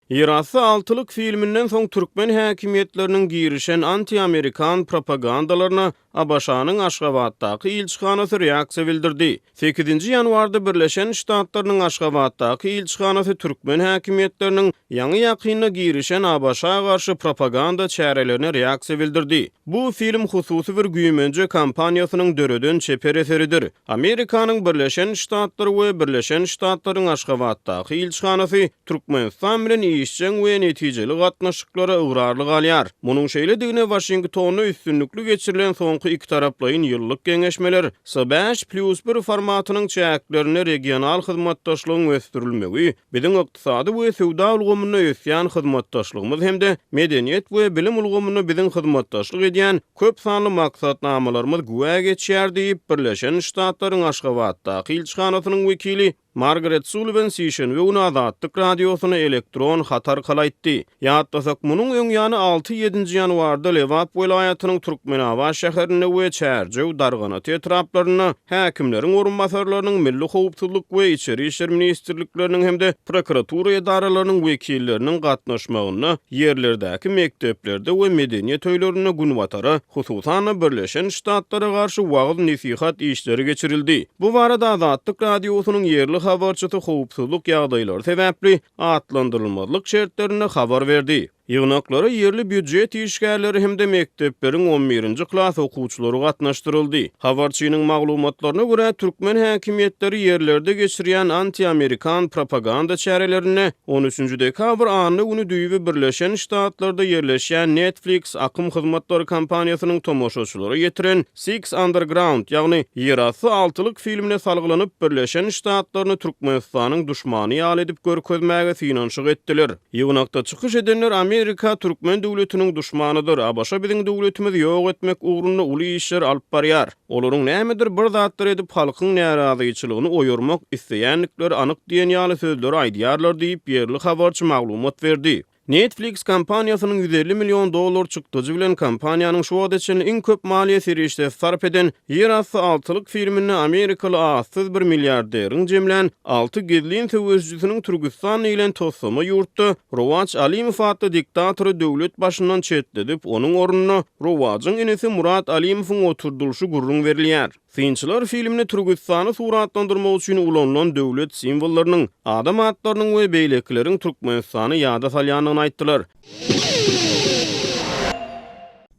Ýerasty altylyk filminden soň türkmen häkimiýetleriniň girişen anti-amerikan propagandalaryna ABŞ-nyň Aşgabatdaky ilçihanasy reaksiýa bildirdi. Sekizinji ýanwarda Birleşen Ştatlarynyň Aşgabatdaky ilçihanasy türkmen häkimiýetleriniň ýaňy-ýakynda girişen ABŞ-a garşy propaganda çärelerine reaksiýa bildirdi. Bu film hususy bir güýmenje kompaniýasynyň döreden çeper eseridir. Amerikanyň Birleşen Ştatlary we Birleşen Ştatlaryň Aşgabatdaky ilçihanasy Türkmenistan bilen işjeň we netijeli gatnaşyklara ygrarly galýar. Munuň şeýledigine Waşingtonda üstünlikli geçirilen soňky ikitaraplaýyn ýyllyk geňeşmeler, S bäş plýus bir formatynyň çäklerinde regional hyzmatdaşlygyň ösdürilmegi, biziň ykdysady we söwda ulgamynda ösýän hyzmatdaşlygymyz hem-de medeniýet we bilim ulgamynda biziň hyzmatdaşlyk edýän köp sanly maksatnamalarymyz güwä geçýär diýip, Birleşen Ştatlaryň Aşgabatdaky ilçihanasynyň wekili Margaret Sulliwan sişenbe güni Azatlyk Radiosyna elektron hat arkaly aýtdy. Ýatlasak, munuň öň ýany alty-ýedinji ýanwarda Lebap welaýatynyň Türkmenabat şäherinde we Çärjew, Darganata etraplarynda häkimleriň orunbasarlarynyň, Milli howpsuzlyk we Içeri işler ministrlikleriniň hem-de prokuratura edaralarynyň wekilleriniň gatnaşmagynda ýerlerdäki mekdeplerde we medeniýet öýlerinde Günbatara, hususan-da, Birleşen Ştatlara garşy wagyz-nesihat işleri geçirildi. Bu barada Azatlyk Radiosynyň ýerli habarçysy howpsuzlyk ýagdaýlary sebäpli atlandyrylmazlyk şertlerinde habar berdi. Ýygnaklara ýerli býujet işgärleri hem-de mekdepleriň on birinji klas okuwçylary gatnaşdyryldy. Habarçynyň maglumatlaryna görä, türkmen häkimiýetleri ýerlerde geçirýän anti-amerikan propaganda çärelerinde on üçünji dekabr anna güni düýbi Birleşen Ştatlarda ýerleşýän Netflix akym hyzmatlary kompaniýasynyň tomaşaçylara ýetiren Six Underground, ýagny Ýerasty altylyk filmine salgylanyp, Birleşen Ştatlaryny Türkmenistanyň duşmany ýaly edip görkezmäge synanyşyk etdiler. Ýygnakda çykyş edenler Amerika türkmen döwletiniň duşmanydyr, ABŞ biziň döwletimizi ýok etmek ugrunda uly işler alyp barýar. Olaryň nämedir bir zatlar edip halkyň närazyçylygyny oýarmak isleýändikleri anyk diýen ýaly sözleri aýdýarlar diýip, ýerli habarçy maglumat berdi. Netflix kompaniýasynyň 150 million dollar çykdajy bilen kompaniýanyň şu wagta çenli iň köp maliýe serişdesi sarp eden Ýerasty altylyk filminde amerikaly atsyz bir milliarderiň jemlän alty gizlin söweşijisiniň Türküstan diýlen toslama ýurtda Rowaç Alimow atly diktatory döwlet başyndan çetledip, onuň ornuna Rowajyň inisi Murat Alimowyň oturdylyşy gürrüň berilýär. Synçylar filmde Türküstany suratlandyrmak üçin ulanylan döwlet simwollarynyň, adam atlarynyň we beýlekileriň Türkmenistany ýada salýandygyny aýtdylar.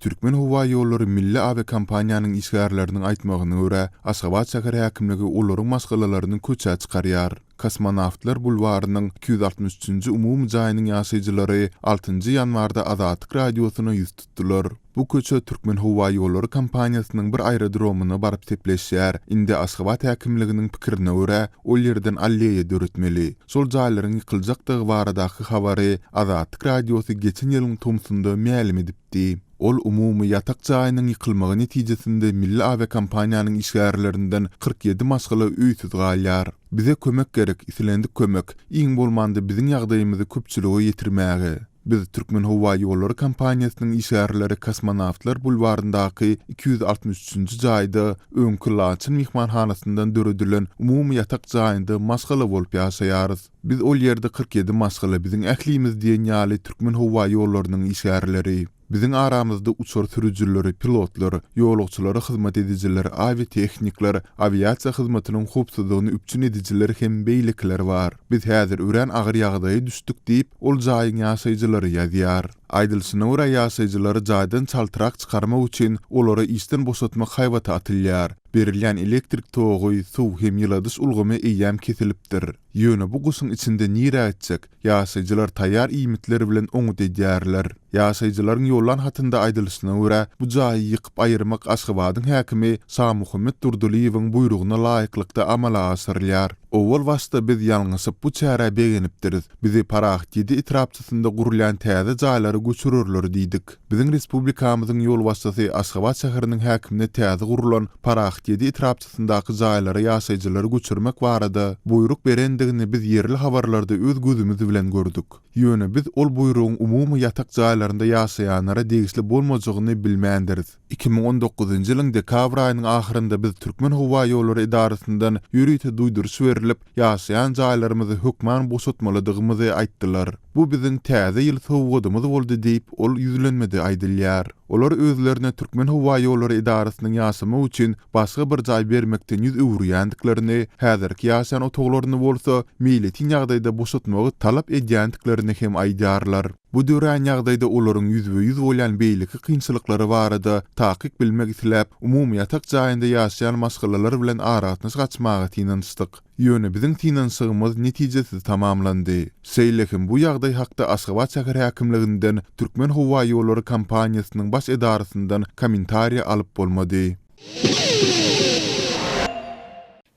Türkmenhowaýollary milli awiakompaniýanyň işgärleriniň aýtmagyna görä, Aşgabat şäher häkimligi olaryň maşgalalaryny köçä çykarýar. Kosmonawtlar bulwarynyň 263 üçünji umumy jaýynyň ýaşaýjylary altynjy ýanwarda Azatlyk Radiosyna ýüz tutdular. Bu köçe Türkmenhowaýollary kompaniýasynyň bir aerodromyna baryp sepleşýär. Indi Aşgabat häkimliginiň pikirine görä, ol ýerden alleýa döretmeli. Şol jaýlaryň ýykyljakdygy baradaky habary Azatlyk Radiosy geçen ýylyň tomsunda mälim edipdi. Ol umumy ýatak jaýynyň ýykylmagy netijesinde milli awiakompaniýanyň işgärlerinden 47 maşgala öýsüz galýar. Bize kömek gerek, islendik kömek, iň bolmanda biziň ýagdaýymyzy köpçülige ýetirmäge. Biz Türkmenhowaýollary kompaniýasynyň işgärleri Kosmonawtlar bulwaryndaky 263 üçünji jaýda öňki Laçyn myhmanhanasyndan döredilen umumy ýatak jaýynda maşgala bolup ýaşaýarys. Biz ol ýerde 47 maşgala biziň ählimiz diýen ýaly Türkmenhowaýollarynyň işgärleri. Biziň aramyzda uçar sürüjileri, pilotlar, ýolagçylara hyzmat edijiler, awiatehnikler, awiasiýa hyzmatynyň howpsuzlygyny üpjün edijiler hem beýlekiler bar. Biz häzir örän agyr ýagdaýa düşdük diýip, ol jaýyň ýaşaýjylary ýazýar. Aýdylyşyna görä, ýaşaýjylary jaýdan çaltrak çykarmak üçin olary işden boşatmak haýbaty atylýar. Berilýän elektrik togy, suw hem ýyladyş ulgamy eýýäm kesilipdir. Ýöne bu gyşyň içinde nirä gitjek? Ýaşaýjylar taýýar iýmitler bilen oňňut edýärler. Ýaşaýjylaryň ýollan hatynda aýdylyşyna görä, bu jaýy ýykyp aýyrmak Aşgabadyň häkimi Şamuhammet Durdylyýewiň buýrugyna laýyklykda amala aşyrylýar. Owal başda biz ýalňyşyp bu çärä begenipdiris. Bizi Parahat ýedi etrapçasynda gurulýan täze jaýlara göçürerler diýdik. Biziň respublikamyzyň ýolbaşçysy Aşgabat şäheriniň häkimine täze gurulan Parahat ýedi etrapçasyndaky jaýlara ýaşaýjylary göçürmek barada buýruk berendigini. edilendigini biz ýerli habarlarda öz gözümiz bilen gördük. Ýöne biz ol buýrugyň umumy ýatak jaýlarynda ýaşaýanlara degişli bolmajagyny bilmändiris. 2019-njy ýylyň dekabr aýynyň ahyrynda biz Türkmenhowaýollary edarasyndan ýörite duýduryş berlip, ýaşaýan jaýlarymyzy hökman boşatmalydygymyzy aýtdylar. Bu biziň Täze ýyl sowgadymyz boldy diýip, ol ýüzlenmede aýdylýar. Olar özlerine Türkmenhowaýollary edarasynyň ýaşamak üçin başga bir jaý bermekden ýüz öwürýändiklerini, häzirki ýaşaýan otaglaryny bolsa meýletin ýagdaýda boşatmagy talap edýändiklerini hem aýdýarlar. Bu dörän ýagdaýda olaryň ýüzbe-ýüz bolýan beýleki kynçylyklary barada takyk bilmek isläp, umumy ýatak jaýynda ýaşaýan maşgalalar bilen aragatnaşyk açmaga synanyşdyk. Ýöne biziň synanyşygymyz netijesiz tamamlandy. Şeýle hem bu ýagdaý hakda Aşgabat şäher häkimliginden, Türkmenhowaýollary kompaniýasynyň baş edarasyndan kommentariýa alyp bolmady.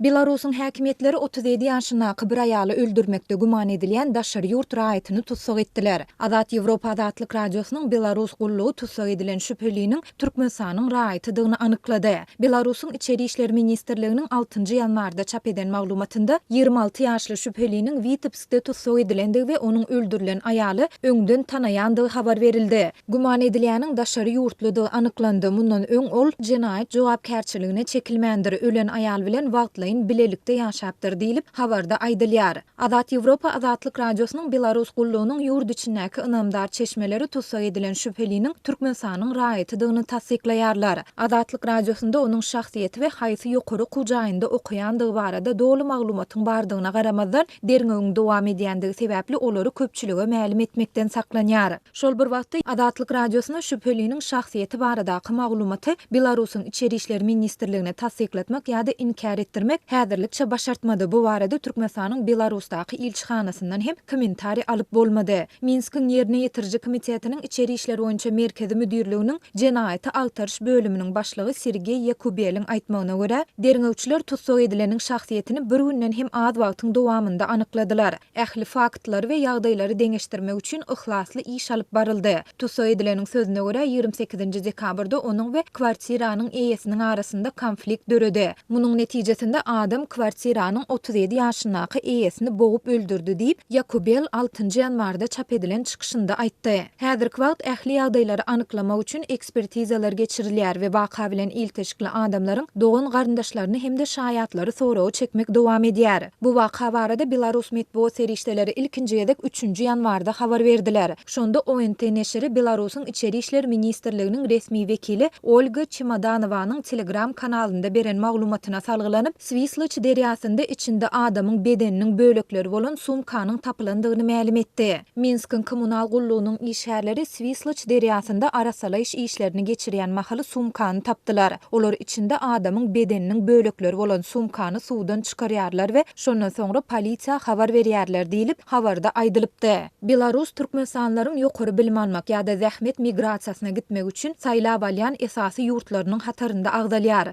Belarusyň häkimiýetleri 37 ýaşyndaky bir aýaly öldürmekde güman edilýän daşary ýurt raýatyny tussag etdiler. Azat Ýewropa Azatlyk Radiosynyň Belarus gullugy tussag edilen şübheliniň Türkmenistanyň raýatydygyny anyklady. Belarusyň Içeri işler ministrliginiň altynjy ýanwarda çap eden maglumatynda, 26 ýaşly şübheliniň Witebskde tussag edilendigi we onuň öldürilen aýaly öňden tanaýandygy habar berildi. Güman edilýäniň daşary ýurtludygy anyklandy, mundan öň ol jenaýat jogapkärçiligine çekilmändir, ölen aýal bilen wagtlaýyn bilelikde ýaşapdyr diýlip, habarda aýdylýar. Azat Ýewropa Azatlyk Radiosynyň Belarus gullugynyň ýurt içindäki ynamdar çeşmeleri tussag edilen şübheliniň Türkmenistanyň raýatydygyny tassyklaýarlar. Azatlyk Radiosynda onuň şahsyýeti we haýsy ýokary okuw jaýynda okaýandygy barada doly maglumatyň bardygyna garamazdan, derňewiň dowam edýändigi sebäpli olary köpçülige mälim etmekden saklanýar. Şol bir wagtda, Azatlyk Radiosyna şübheliniň şahsyýeti baradaky maglumaty Belarusyň Içeri işler ministrligine tassyklatmak ýa-da inkär etdirmek häzirlikçe başartmady, bu barada Türkmenistanyň Belarusdaky ilçihanasyndan hem kommentariý alyp bolmady. Minskiň Ýerine ýetiriji komitetiniň Içeri işler boýunça merkezi müdirliginiň jenaýaty agtaryş bölüminiň başlygy Sergeý Ýakubeliň aýtmagyna görä, derňewçiler tussag edileniň şahsyýetini bir günden hem az wagtyň dowamynda anykladylar. Ähli faktlary we ýagdaýlary deňeşdirmek üçin yhlasly iş alyp baryldy. Tussag edileniň sözüne görä, 28-nji dekabrda onuň we kwartiranyň eýesiniň arasynda konflikt döredi. Munuň netijesinde adam kwartiranyň 37 ýaşyndaky eýesini bogup öldürdi diýip, Ýakubel altynjy ýanwarda çap edilen çykyşynda aýtdy. Häzirki wagt ähli ýagdaýlary anyklamak üçin ekspertizalar geçirilýär we waka bilen ilteşikli adamlaryň dogan-garyndaşlaryny hem-de şaýatlary soraga çekmek dowam edýär. Bu waka barada belarus metbugat serişdeleri ilkinji gezek üçünji ýanwarda habar berdiler. Şonda ONT neşiri Belarusyň Içeri işler ministrliginiň resmi wekili Olga Çemodanowanyň Telegram kanalynda beren maglumatyna salgylanyp, Swisloç derýasynda içinde adamyň bedeniniň bölekleri bolan sumkanyň tapylandygyny mälim etdi. Minskiň kommunal gullugynyň işgärleri Swisloç derýasynda arassalaýyş işlerini geçirýän mahaly sumkany tapdylar. Olar içinde adamyň bedeniniň bölekleri bolan sumkany suwdan çykarýarlar we şondan soňra polisiýa habar berýärler diýlip, habarda aýdylypdy. Belarus türkmenistanlylaryň ýokary bilim almak ýa-da zähmet migrasiýasyna gitmek üçin saýlap alýan esasy ýurtlarynyň hatarynda agzalýar.